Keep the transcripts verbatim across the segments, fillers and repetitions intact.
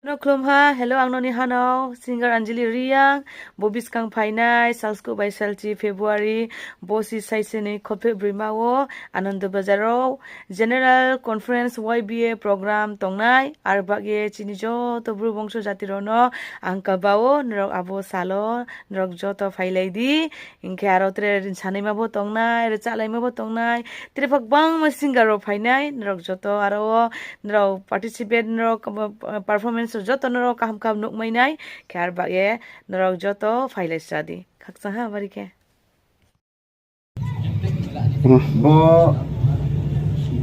No khlum ha, hello, ang noni hanao singer Anjali Reang, bo buskang phainai salskuh bai salchi February, bosi saisi ni kholpheh broima wo Anando Bazar wo General Conference Y B A program tongnai, ar bak ye chini joto Bru bongso jati rao no ang kaba ou, norok abo sal wo norok joto phailai di. Hing khe aro tre sanaima bo tongnai, rchalaima bo tongnai, tre pha gbangma singer rao phainai, norok joto aro wo norok participate, norok performance rao joto norok kaham kaham nuhmai nai, khe ar bak ye norok joto phailai sra di. Khakchang ha bari khe. Bo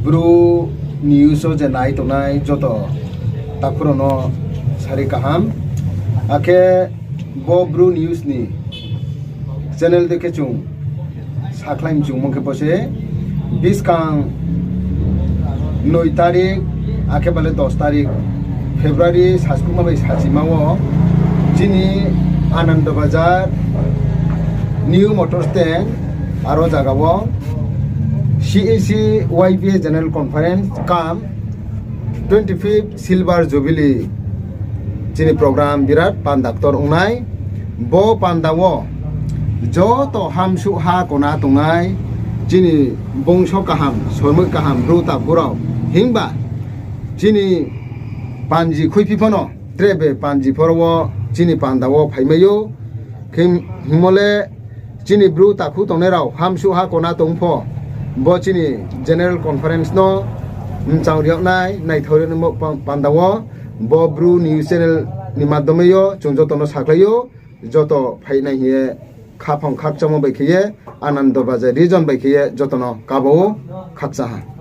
Bru news wo je nai tongnai joto takhu rao no sari kaham. Akhe bo Bru news ni channel de khe chung sakhlai mchungmo khe bo se buskang noi tarik, akhe bale dos tarik February saskuhma bai sachima wo chini Anando Bazar, New Motor Stand, aro jaga wo C A C Y B A General Conference cum twenty-fifth Silver Jubilee chini program birat panda ktor ongnai. Bo panda wo joto hamsuh ha kona tongnai, chini bongso kaham, sormoih kaham, Bru takhu rao. Himba chini panji khuiphi phano, tre be panji phoro wo chini panda wo phaimai ou. Khe hingmo le chini Bru takhu tongnai rao hamsuh ha kona tong pho, bo chini General Conference no mchang ri yag nai, naithao ri yag nai panda wo, bo Bru news channel ni madhyome yo chung joto no sakhlai ou, joto phainai hing ye khaphang khakchangmo bai khe ye, Anando Bazar region bai khe ye joto no kaba ou, khakchang ha.